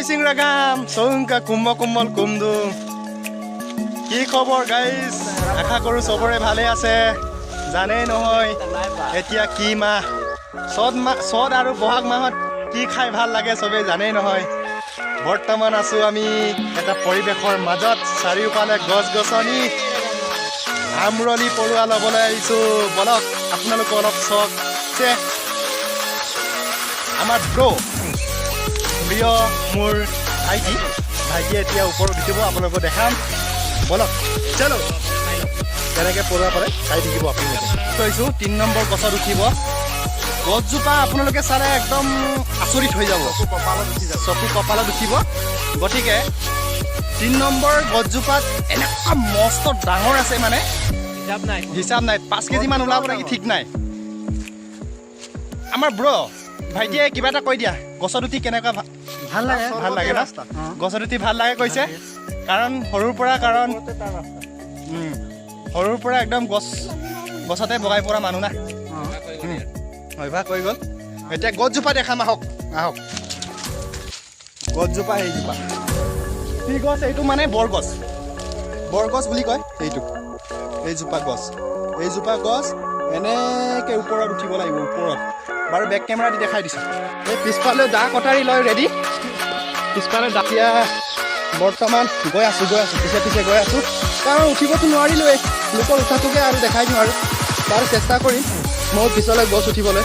মিচিং ৰাগাম চৌংকা কুম্ভ কোমল কুমদু। কি খবৰ গাইজ? আশা কৰোঁ চবৰে ভালে আছে। জানেই নহয় এতিয়া কি মাহ, চ'ত মাহ। চ'ত আৰু বহাগ মাহত কি খাই ভাল লাগে চবেই জানেই নহয়। বৰ্তমান আছোঁ আমি এটা পৰিৱেশৰ মাজত, চাৰিওফালে গছ গছনি। আমৰলি পৰুৱা ল'বলৈ আহিছোঁ। বলক, আপোনালোকে অলপ চাওক। আমাৰ ব্ৰ প্ৰিয় মোৰ ভাইটি, ভাইটিয়ে এতিয়া ওপৰত উঠিব, আপোনালোকক দেখাম। বলক, চলো। কেনেকৈ পৰুৱা পালে চাই থাকিব আপোনালোকে। কৈছোঁ, 3 নম্বৰ গছত উঠিব। গছজোপা আপোনালোকে চালে একদম আচৰিত হৈ যাব, কপালত উঠি যাব। চকু কপালত উঠিব। গতিকে 3 নম্বৰ গছজোপাত এনেকুৱা মস্ত ডাঙৰ আছে মানে হিচাপ নাই। হিচাপ নাই, 5 কেজিমান ওলাব নেকি ঠিক নাই। আমাৰ ব্ৰ ভাইটিয়ে কিবা এটা কৈ দিয়া, গছত উঠি কেনেকুৱা ভাল লাগে। ভাল লাগে ন? গছত উঠি ভাল লাগে কৈছে, কাৰণ সৰুৰ পৰা, কাৰণ সৰুৰ পৰা একদম গছতে বগাই পৰা মানুহ না। অভ্যাস হৈ গ'ল। এতিয়া গছজোপা দেখাম, আহক আহক। গছজোপা সেইজোপা। কি গছ এইটো? মানে বৰগছ, বৰগছ বুলি কয় এইটো। এইজোপা গছ, এইজোপা গছ এনেকে ওপৰত উঠিব লাগিব, ওপৰত। বাৰু, বেক কেমেৰা দি দেখাই দিছোঁ। এই পিছফালে দা কটাৰী লৈ ৰেডি। পিছফালে এতিয়া বৰ্তমান গৈ আছোঁ, গৈ আছোঁ, পিছে পিছে গৈ আছোঁ। কাৰণ উঠিবতো নোৱাৰিলোৱেই, লোকৰ উঠাটোকে আৰু দেখাই দিওঁ। আৰু বাৰু চেষ্টা কৰিম মই পিছলৈ গছ উঠিবলৈ।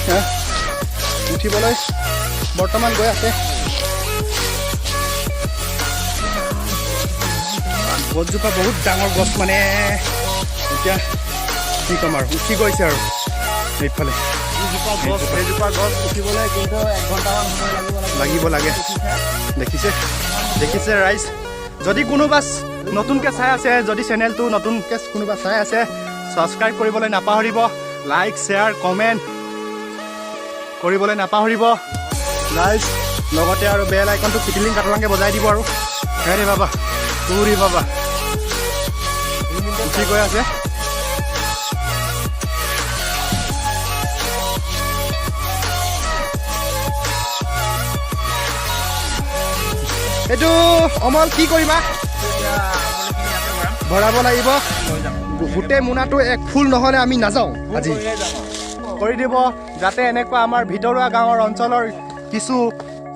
হা, উঠিবলৈ বৰ্তমান গৈ আছে। গছজোপা বহুত ডাঙৰ গছ, মানে এতিয়া কি ক'ম আৰু, উঠি গৈছে আৰু এইফালে। গছ, সেইজোপা গছ উঠিবলৈ কিন্তু 1 ঘণ্টামান সময় লাগিব। লাগিব লাগে। দেখিছে, দেখিছে ৰাইজ? যদি কোনোবা নতুনকৈ চাই আছে, যদি চেনেলটো নতুনকৈ কোনোবা চাই আছে, ছাবস্ক্ৰাইব কৰিবলৈ নাপাহৰিব। লাইক, শ্বেয়াৰ, কমেণ্ট কৰিবলৈ নাপাহৰিব ৰাইজ। লগতে আৰু বেল আইকনটো কিটিলিং কাটলাংকৈ বজাই দিব। আৰু হেৰে বাবা, তুৰি বাবা, উঠি গৈ আছে। এইটো অমল, কি কৰিবা? ভৰাব লাগিব গোটেই মোনাটো। এক ফুল নহ'লে আমি নাযাওঁ আজি। কৰি দিব যাতে এনেকুৱা আমাৰ ভিতৰুৱা গাঁৱৰ অঞ্চলৰ কিছু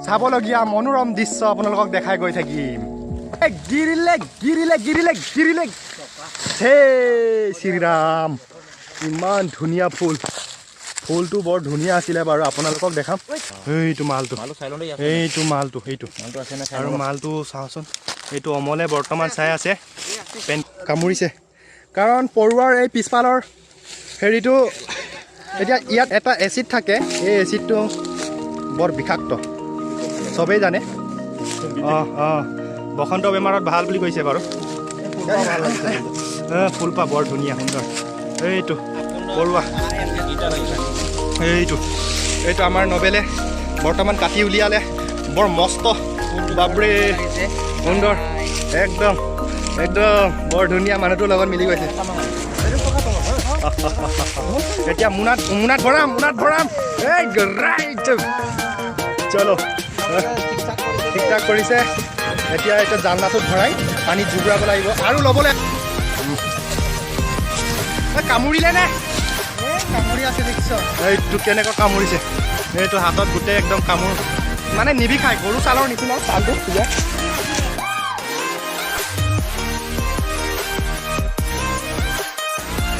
চাবলগীয়া মনোৰম দৃশ্য আপোনালোকক দেখাই গৈ থাকিম। এ, গিৰিলে গিৰিলে গিৰিলে গিৰিলে। হে শ্ৰীৰাম, ইমান ধুনীয়া ফুল। ফুলটো বৰ ধুনীয়া আছিলে। বাৰু, আপোনালোকক দেখাম। এইটো মালটো। মালটো চাই লওঁ দেই। এইটো মালটো, সেইটো। মালটো আছে নে? আৰু মালটো চাওঁচোন। এইটো অমলে বৰ্তমান চাই আছে। পেন কামুৰিছে, কাৰণ পৰুৱাৰ এই পিছফালৰ হেৰিটো। এতিয়া ইয়াত এটা এচিড থাকে, এই এচিডটো বৰ বিষাক্ত, চবেই জানে। অঁ অঁ, বসন্ত বেমাৰত ভাল বুলি কৈছে। বাৰু, ফুলপাহ বৰ ধুনীয়া, সুন্দৰ। এইটো পৰুৱা, এইটো এইটো আমাৰ নবেলে বৰ্তমান কাটি উলিয়ালে। বৰ মস্ত, বাপৰে, সুন্দৰ, একদম একদম বৰ ধুনীয়া। মানুহটোৰ লগত মিলি গৈছে। এতিয়া মোনাত মোনাত ভৰাম, মোনাত ভৰাম। এই ৰাইট, চলো। ঠিক ঠাক কৰিছে। এতিয়া এতিয়া জালনাটোত ভৰাই পানীত জুবুৰাব লাগিব আৰু ল'বলৈ। এই, কামুৰিলে নে? কামুৰি আছে, দেখিছ? এইটো কেনেকুৱা কামুৰিছে! এইটো হাতত গোটেই একদম কামোৰ, মানে নিবিষায়, গৰু ছালৰ নিচিনা ছালটো। এতিয়া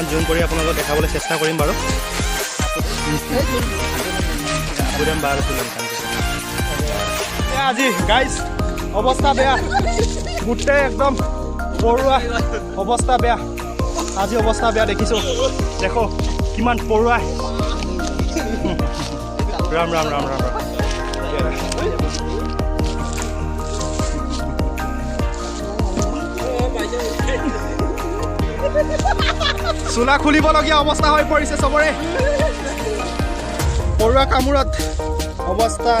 জুম কৰি আপোনালোকক দেখাবলৈ চেষ্টা কৰিম। বাৰু, বাৰু, আজি গাইজ অৱস্থা বেয়া, গোটেই একদম পৰুৱা, অৱস্থা বেয়া আজি, অৱস্থা বেয়া। দেখিছোঁ, দেখো কিমান পৰুৱা। ৰাম ৰাম ৰাম ৰাম ৰাম। চোলা খুলিবলগীয়া অৱস্থা হৈ পৰিছে চবৰে পৰুৱা কামোৰত। অৱস্থা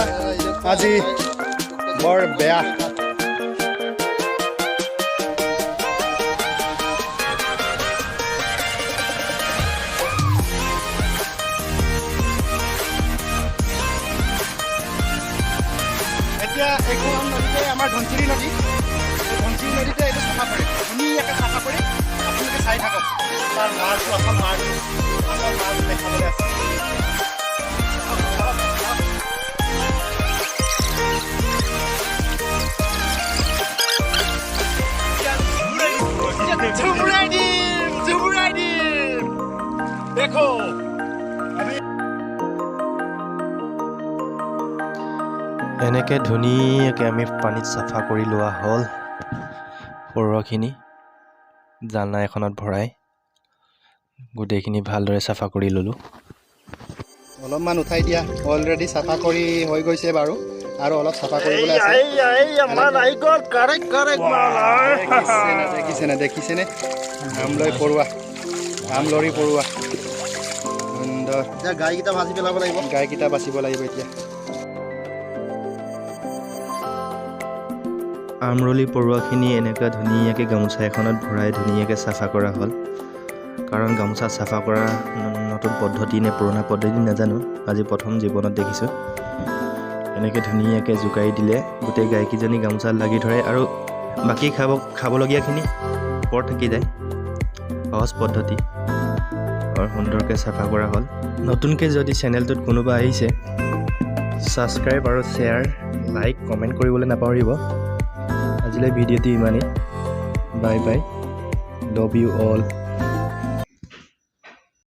আজি বৰ বেয়া। এতিয়া এতিয়া এইখন নদীতে, আমাৰ ধনশিৰি নদী, এই ধনশিৰি নদীতে এইটো চাফা কৰে, ধুনীয়াকৈ চাফা কৰি। আপোনালোকে চাই থাকক, তাৰ মাৰটো, আচল মাৰটো, আচল মাৰটো দেখাবলৈ আছে। চাওক, চাওক, চাওক। ঝুমুৰাই দিম, ঝুমুৰাই দিম, দেখো। এনেকৈ ধুনীয়াকৈ আমি পানীত চাফা কৰি লোৱা হ'ল পৰুৱাখিনি। জালনা এখনত ভৰাই গোটেইখিনি ভালদৰে চাফা কৰি ল'লোঁ। অলপমান উঠাই দিয়া। অলৰেডি চাফা কৰি হৈ গৈছে বাৰু, আৰু অলপ চাফা কৰিবলৈ আছে। মাল আহি গ'ল, কাৰেক্ট কাৰেক্ট মাল। দেখিছেনে, দেখিছেনে, দেখিছেনে? আমলৈ পৰুৱা, আমলৰি পৰুৱা, সুন্দৰ। এতিয়া গাইকেইটা ভাজি পেলাব লাগিব। গাইকেইটা বাচিব লাগিব এতিয়া। আমৰলি পৰুৱাখিনি এনেকুৱা ধুনীয়াকৈ গামোচা এখনত ভৰাই ধুনীয়াকৈ চাফা কৰা হ'ল। কাৰণ গামোচা চাফা কৰা নতুন পদ্ধতি নে পুৰণা পদ্ধতি নাজানো, আজি প্ৰথম জীৱনত দেখিছোঁ। এনেকৈ ধুনীয়াকৈ জোকাৰি দিলে গোটেই গাইকেইজনী গামোচাত লাগি ধৰে আৰু বাকী খাবলগীয়াখিনি ওপৰত থাকি যায়। সহজ পদ্ধতি আৰু সুন্দৰকৈ চাফা কৰা হ'ল। নতুনকৈ যদি চেনেলটোত কোনোবা আহিছে, ছাবস্ক্ৰাইব আৰু শ্বেয়াৰ, লাইক, কমেণ্ট কৰিবলৈ নাপাহৰিব। আজিলৈ ভিডিঅ'টো ইমানেই। Bye bye, love you all.